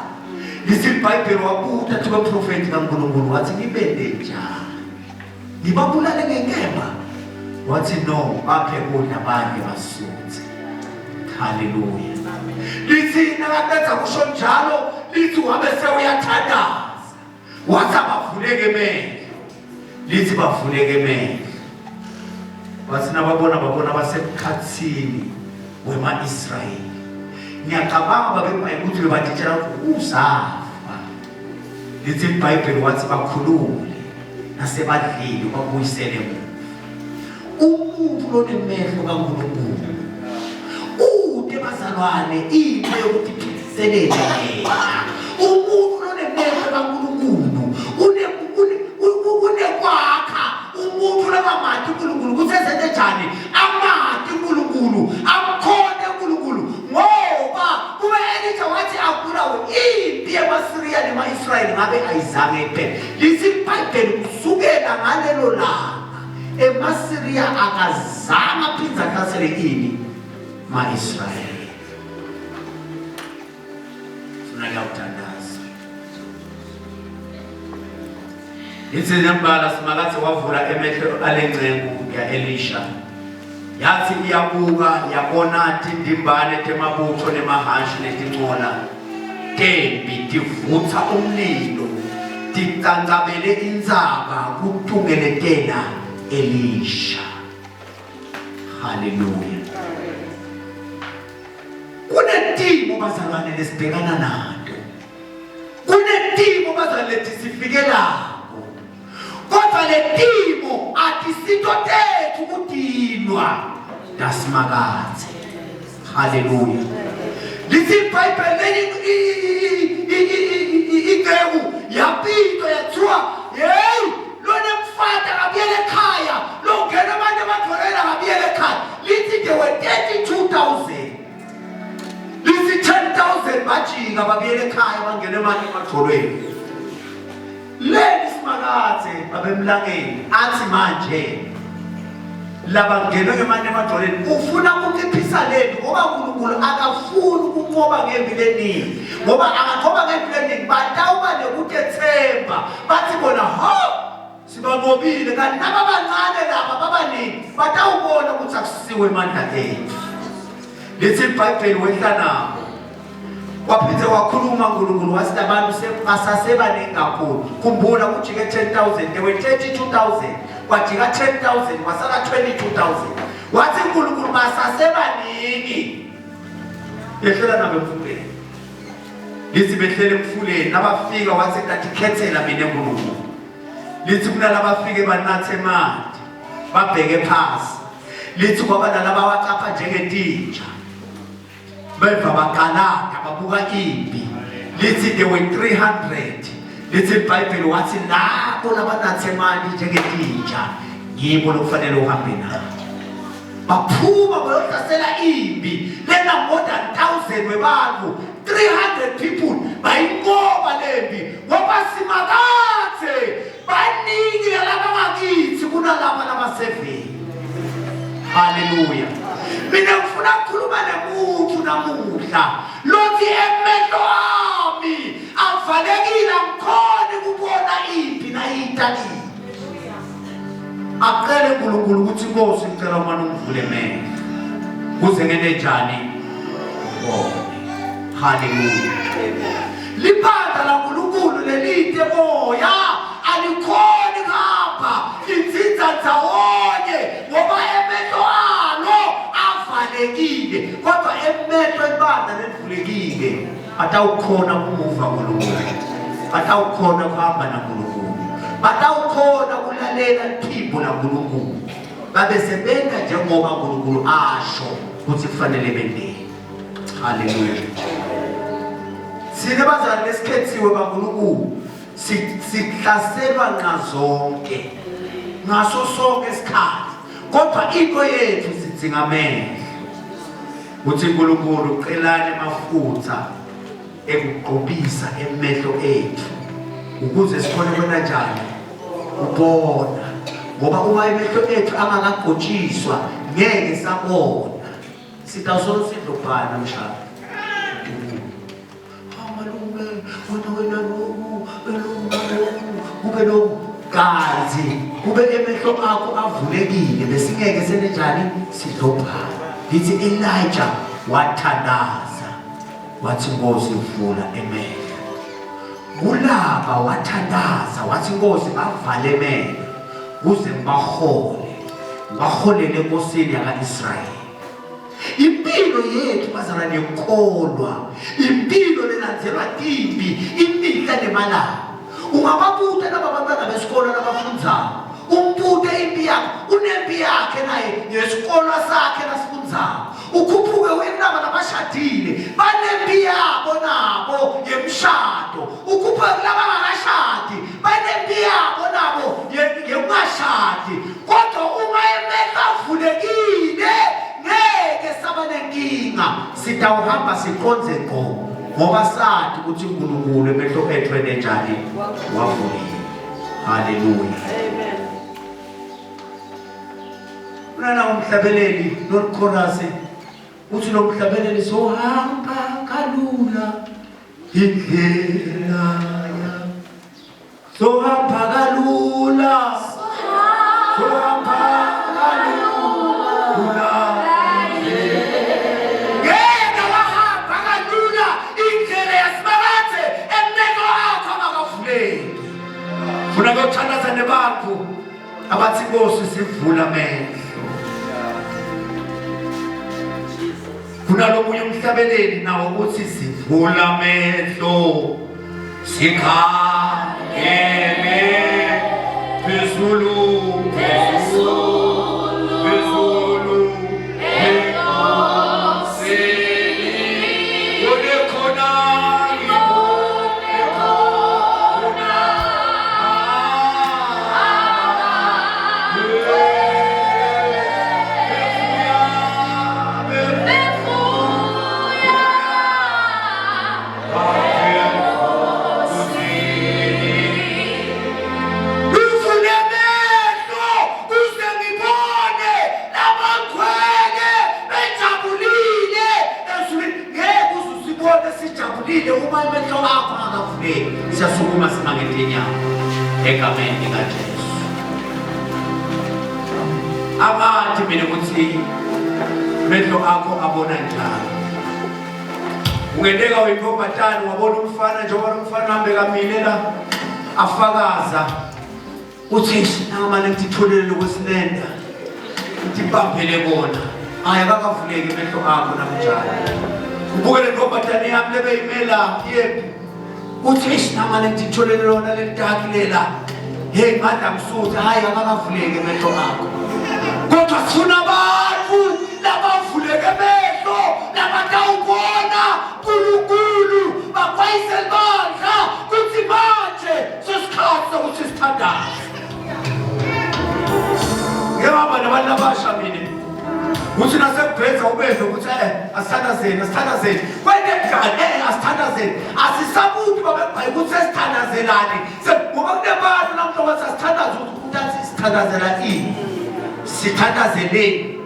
A: Lithi iBhayibheli wabuta thi kwemprofethi kaNkulunkulu wathi ngibende njani? Ngibabulale ngenkemba. Wathi no, baphe kudla badle basuthe. Haleluya. Lithi nakaqeda kusho njalo lithi wabe sewuyathandaza. Wathi abavuleke emehlo. Lithi bavuleke emehlo. Wathi nababona babona basemkhathini wema-Israyeli. Ngiyacabanga babebhayibheli ukuthi bebatitshela ukuthi uzafa. Lithi iBhayibheli wathi bakhulule nasebadlile babuyisele emuva. Umuntu lonemehlo kaNkulunkulu ude bazalwane into yokuthi phithiselele yena. Umuntu lonemehlo kaNkulunkulu une unekwakha umuntu longamati uNkulunkulu ukuthi ezenze njani amati uNkulunkulu amkhonte uNkulunkulu ngoba kube Elija wathi akubulawe impi yamaSiriya nema-Israyeli ngabe ayizange iphele lithi iBhayibheli kusukela ngalelo langa emaSiriya akazange aphinde ahlasele ini ma-Israyeli funa kuyawuthandaza Lithi nembala Simakadze wavula emehlo alenceku ya-Elisha. Yathi iyabuka yabona tindimbane temabutho nemahhashi netincola tempi tivutha umlilo ticancabele intsaba kutungeletela Elisha. Haleluya. Kunetimo bazalwane lesibhekana nato. Kunetimo bazalwane letisifikelako. Kodwa letimo atisito tethu kudinwa dasimakathe. Haleluya. Lithi iBhayibheli lenye inceku yapitwa yathiwa hey lona mfana akabuyele ekhaya longena abantu abatholela akabuyele ekhaya lithi there were 32000 lithi 10000 bajika babuyele ekhaya bangena emali emadolweni leli simakathe babemlangeni athi manje labangenwe ngemali emadolweni ufuna ukunciphisa lento ngoba uNkulunkulu akafuni ukunqoba ngempi leningi ngoba anganqoba ngempi leningi batawuba nekutethemba bathi bona ho sibanqobile kanti laba bancane laba babaningi batawubona ukuthi akusiwe emandla ethu lithi ibhayibheli wehla nabo waphinde wakhuluma uNkulunkulu wathi labantu basasebaningi kakhulu khumbula kujike 10000 there were 32000 kwajika 10000 wasala 22000 wathi uNkulunkulu basasebaningi yehlela nabo emfuleni lithi behlele emfuleni nabafika wathi ngikhethela mina uNkulunkulu lithi kunalabafike banathe emanti babheke phasi lithi kwaba nalaba wacapha njengetinja beva bagalada babuka impi lithi there were 300 lithi ibhayibheli wathi labo labanathe imali njengetinja ngibo lokufanele uhambe nabo baphuma bayohlasela impi lena more than 1000 webantu 300 people bayinqoba lempi ngoba simakathe baningi lalaba ngakithi kunalaba labaseveni haleluya mina ngifuna ukukhuluma nemuntu namuhla lothi emehlo ami avalekile angikhoni ukubona impi nayitalile acele uNkulunkulu ukuthi inkosi ngicela umane ungivule emehlo kuze ngene njani ngibone haleluya libandla laNkulunkulu lelide moya alikhoni kuhamba lidzinza ndzawonye ngoba emehlo alo avalekile kodwa emehlo ebandla lelivulekile batawukhona kumuva uNkulunkulu batawukhona kuhamba naNkulunkulu batawukhona kulalela liphimbo laNkulunkulu babe sebenta njengoba uNkulunkulu asho ukuthi kufanele benteni haleluya thina bazali lesikhethiwe baNkulunkulu sihlaselwa nxazonke ngaso sonke isikhathi kodwa into yethu sidzinga amehlo uthi uNkulunkulu celani amafutha ekugqobisa emehlo ethu ukuze sikhone kwena njani ubona ngoba uma emehlo ethu angakagqotshiswa ngeke sabona sitawusolo sidlobhana mshana malume wena wena loku loku loku kube loku kanti kube emehlo akho avulekile besingeke senenjani sidlobhana ngithi Elijah wathandaza wathi Nkosi vula emehlo kulaba wathandaza wathi Nkosi bavale emehlo kuze ngibahole ngibaholele enkosini yaka-Israyeli Impilo yethu bazalwane yokukholwa, impilo lelandzelwa timbi imihla nemalanga. Ungababuta laba bantwana besikolo labafundzako, umbute impi yakhe, unempi yakhe naye ngesikolo sakhe lasifundzako. Ukhuphuke uye kulaba labashadile, banempi yabo nabo yemshado. Ukhuphuke kulaba bangashadi, banempi yabo nabo yekungashadi. Kodwa uma emehlo avulekile ngeke saba nenkinga, sitawuhamba siqonze ngqo ngoba sathi ukuthi uNkulunkulu emehlo ethu enenjani wavulile. Haleluya. Amen. Unana umhlabeleli Lord Chorus uthi lo mhlabeleli sohamba kalula indlela Sohamba kalula. Sohamba kalula. Ngeke wahamba kalula indlela yasimakathe emehlo akho angakavuleki. Funa kuyothandaza nebantu abathi Nkosi sivula amehlo. Kunalomunye umhlabeleli nawo uthi sivula amehlo sikhangele phezulu phezulu phezulu enkosini ngibone khona ngibone khona. Ngivule amehlo kuze ngibone labagcwele bejabulile ezulwini. Ngeke uze usibone sijabulile uma amehlo akho angakavuleki. Siyasukuma sima ngetinyawo egameni likaJesu. Angathi mina ukuthi mehlo akho abona njani. Ungenteka uyintombazane wabona umfana njengoba lo mfana hambe kamile la afakaza uthi namane ngithitholele lokwesilenda ngibambele kona hayi akakavuleki emehlo akho nakunjalo ubuke le ntombazane yami lebeyimela yephi uthi eish namane ngithitholele lona leli taki lela hey madam suthi hayi akakavuleki emehlo akho kodwa sifuna abantu labavuleke emehlo labatawubona uNkulunkulu bakwayise libandla kuthi manje sesikhathi sokuthi sithandaze. Ngihamba nabantu abasha mina uthi nasekubhedza ubezwe ukuthi eh asithandazeni asithandazeni kwente njani eh asithandazeni asisabuki babebhayi ukuthi sesithandazelani ngoba kunebantu namhla bathi asithandaze ukuthi umuntu athi sithandazela ini sithandazeleni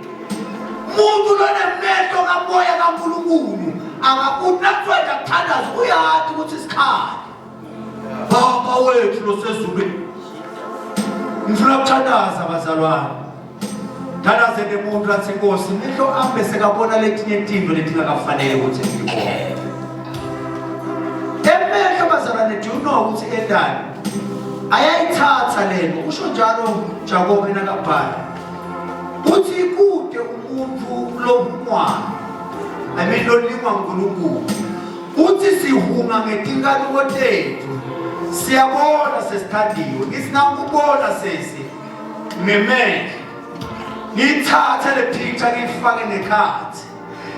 A: Muntu lonemehlo kamoya kaNkulunkulu akakuthi nakuthiwa nje akuthandaze uyazi ukuthi isikhali. Baba wethu losezulwini. Ngifuna ukuthandaza bazalwane. Thandaze nemuntu athi Nkosi mehlo ami sekabona letinye tinto letingakafanele ukuthi ngibone. Emehlo bazalwane do you know ukuthi endani ayayithatha lento usho njalo Jakobe nakabhala Uthi kude umuntu lohungwayo. I mean lolingwa uNkulunkulu. Uthi sihunga ngetinkanuko tethu. Siyabona sesithandiwe. Ngithi nakubona sesi ngemehlo. Ngithathe le picture ngiyifake ngekhathi.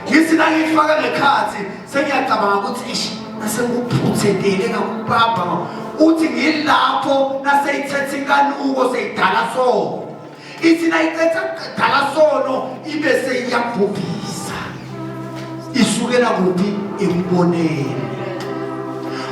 A: Ngithi nangiyifaka ngekhathi sengiyacabanga ukuthi ish nasengikuphuthetele ngakubamba. Uthi ngilapho naseyithethe inkanuko seyidala sono. Ithi nayiqeda kudala sono ibe seyiyabhubhisa. Isukela kuphi ekuboneni.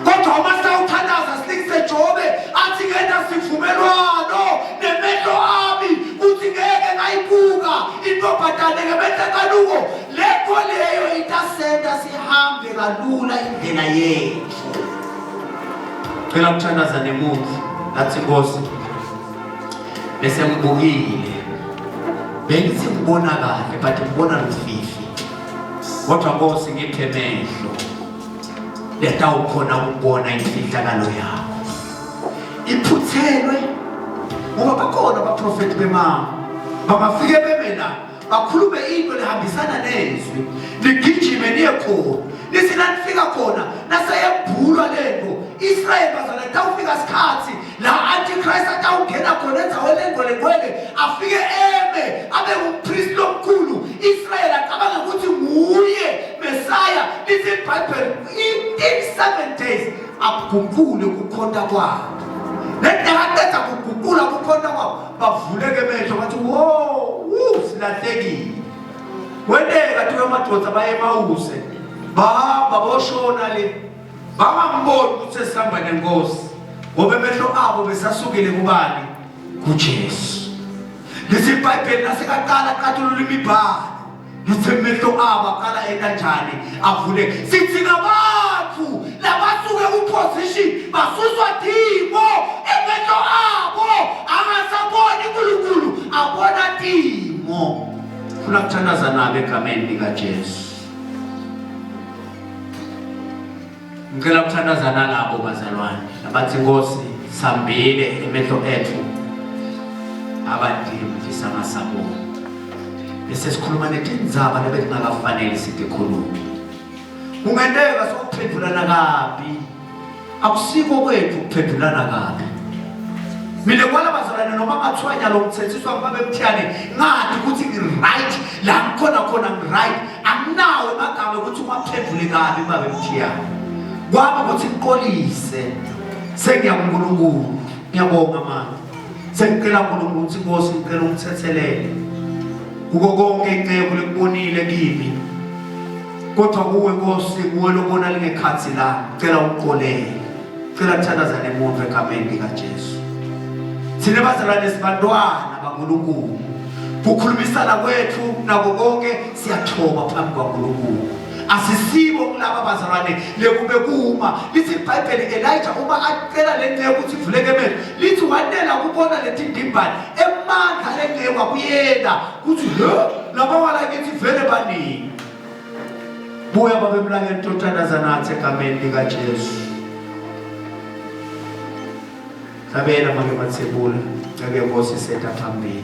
A: Kodwa uma sawuthandaza silikise Jobe athi ngena sivumelwano nemehlo ami kuthi ngeke ngayibuka intombazane ngemehlo ekanuko lekho leyo itasenta sihambe kalula indlela yethu. Cela ukuthandaza nemuthi athi Nkosi bese ngibukile bengithi ngibona kahle but ngibona lufifi kodwa nkosi ngiphe mehlo letawukhona ukubona imfihlakalo yakho iphuthelwe ngoba bakhona abaprofethi bemama bangafike beme la bakhulume into lihambisana nezwi ligijime niye khona lithi nanifika khona naseyembulwa lento Israyeli bazalwane tawufika sikhathi la antichrist atawungena khona endzaweni engwelengwele afike eme abe ngumpristi lomkhulu Israyeli acabange ukuthi nguye Mesaya lithi iBhayibheli in 7 days aguqule ukukhonta kwabo lento kuguqula ukukhonta kwabo bavuleke emehlo bathi wo wu silahlekile kwenteka thiwe amadoda baye emawuse bahamba boshona le bangamboni ukuthi sesihamba nenkosi ngoba emehlo abo besasukile kubani kuJesu lithi iBhayibheli nasekaqala qathulula imibhalo Ngithe amehlo abo aqala enkanjani avule. Sithi ngabantu labasuke kuposition basuswa timo emehlo abo angasaboni uNkulunkulu abona timo. Funa kuthandaza nabo egameni likaJesu. Ngicela ukuthandaza nalabo bazalwane abathi Nkosi sambile emehlo ethu abadimi sangasaboni. Bese sikhuluma netindzaba lebetingakafaneli sitikhulume. Kungenteka sokuphendulana kabi. Akusiko kwethu ukuphendulana kabi. Mina kwala bazalwane noma ngathiwa nyalo ngithethiswa ngibaba emthiyane ngadi ukuthi ngi-right la ngikhona khona ngi-right anginawo emagama ukuthi ungaphenduli kabi baba emthiyane kwami ukuthi ngiqolise sengiya kuNkulunkulu ngiyabonga manje sengicela uNkulunkulu ukuthi Nkosi ngicela ungithethelele kuko konke inceku lekubonile kimi kodwa kuwe Nkosi kuwe lobona lingekhathi la ngicela ungiqolele cela kuthandaza nemuntu egameni likaJesu thina bazalwane sibantwana baNkulunkulu kukhulumisana kwethu nako konke siyathoba phambi kwaNkulunkulu asisibo kulaba bazalwane lekube kuma lithi iBhayibheli Elijah uma acela le nceku ukuthi ivuleke emehlo lithi wanela kubona leti ndimbane emandla lenceku akuyena kuthi he laba wala kithi vele baningi buya babe emlangeni tothandaza nathi egameni likaJesu hlabela make mathebula ceke Nkosi setha phambili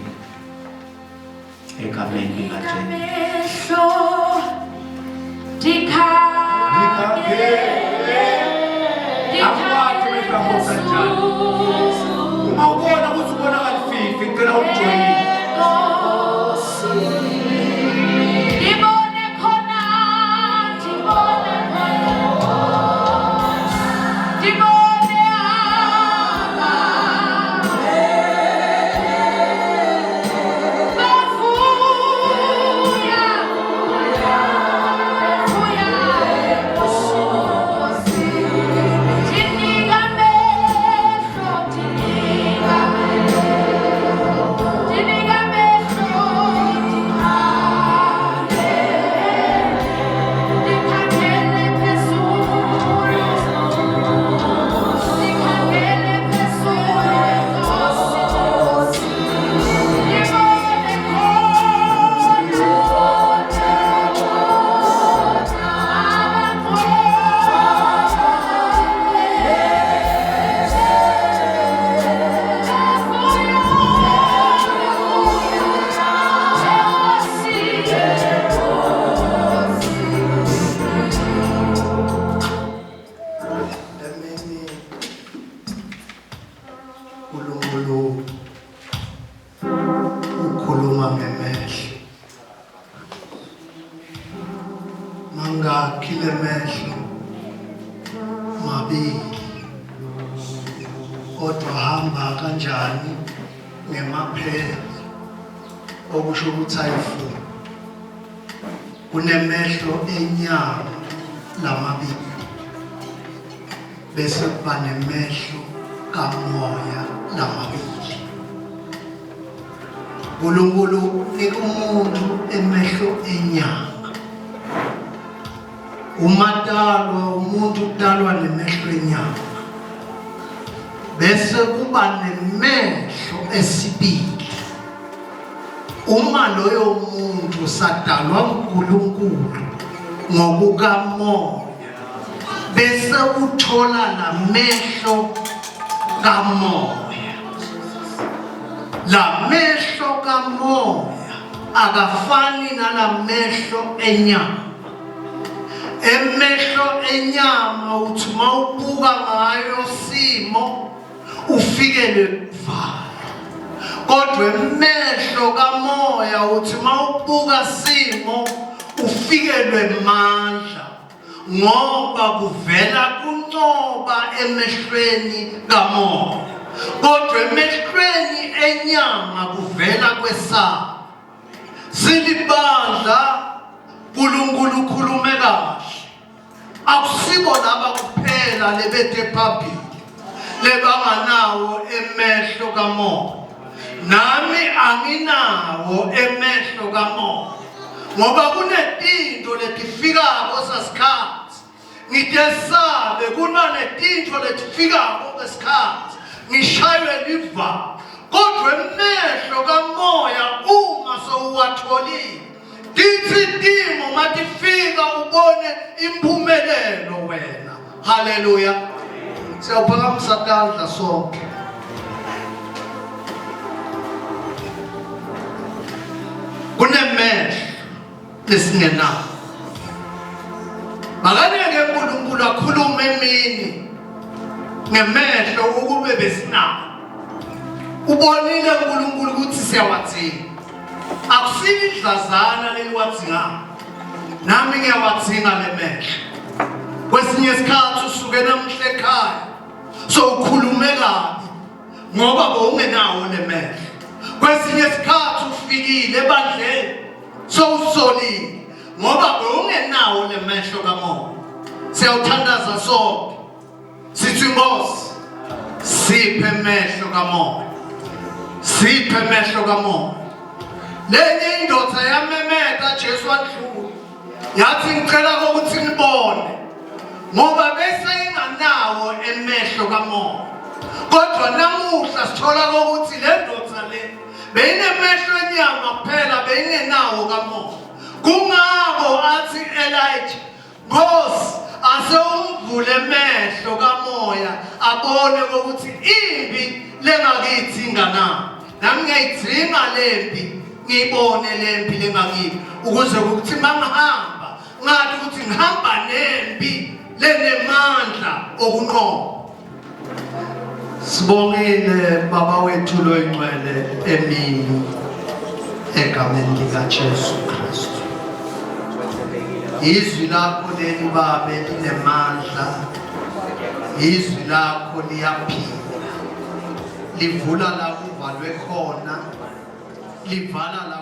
A: egameni likaJesu uma ubona ukuthi ubona kalififi ngicela ungijoyine
D: uNkulunkulu ukhuluma ngemehlo mangakhi lemehlo mabili kodwa hamba kanjani ngemaphela okusho ukuthi ayifuni kunemehlo enyama lamabili bese kuba nemehlo kamoya lamabili uNkulunkulu unika umuntu emehlo enyama umadalwa umuntu udalwa nemehlo enyama bese kuba nemehlo esibili uma loyo muntu sadalwa uNkulunkulu ngokukamoya bese uthola lamehlo kamoya lamehlo kamoya akafani nalamehlo enyama emehlo enyama uthi mawubuka ngayo simo ufikele uvalo kodwa emehlo kamoya uthi mawubuka simo ufikelwe mandla ngoba kuvela kuncoba emehlweni kamoya kodwa emehlweni enyama kuvela kwesaba silibandla uNkulunkulu ukhulume kahle akusibo laba kuphela lebethe phambili lebanganawo emehlo kamoya nami anginawo emehlo kamoya ngoba kunetinto letifikako sasikhathi ngitesabe kunanetinto letifikako ngesikhathi ngishaywe livalo kodwa emehlo kamoya uma sowuwatholile Tithi timo matifika ubone impumelelo wena. Haleluya. Siyawuphakamisa tandla sonke. Kunemehlo Emehlo lesingenawo. Makaneke uNkulunkulu akhulume emini ngemehlo ukube besinawo. Ubonile uNkulunkulu ukuthi siyawadzinga. Akusile idlazana leliwadzingayo. Nami ngiyawadzinga lemehlo. Kwesinye isikhathi usuke namuhla ekhaya so ukhulume kabi ngoba bowungenawo lemehlo. Kwesinye isikhathi ufikile ebandleni sowusolile ngoba bewungenawo lemehlo kamoya. Siyawuthandaza sonke. Sithi Nkosi siphe emehlo kamoya. Siphe emehlo kamoya. Lenye indoda yamemeta Jesu wadlula. Yathi ngicela ukuthi ngibone ngoba bese inganawo emehlo kamoya. Kodwa namuhla sithola ukuthi le ndoda le beyinemehlo enyama kuphela beyingenawo kamoya. Kungako athi Elijah Nkosi ase umvule emehlo kamoya abone ukuthi impi lengakithi inganani. Nami ngiyayidzinga lempi ngiyibone lempi lengakithi ukuze ukuthi mangihamba ngathi ukuthi ngihamba nempi lenemandla okunqoba. Sibongile baba wethu loyingcwele emini egameni likaJesu Kristu. Izwi lakho leli babe linemandla. Izwi lakho liyaphila. Livula la kuvalwe khona. Livala la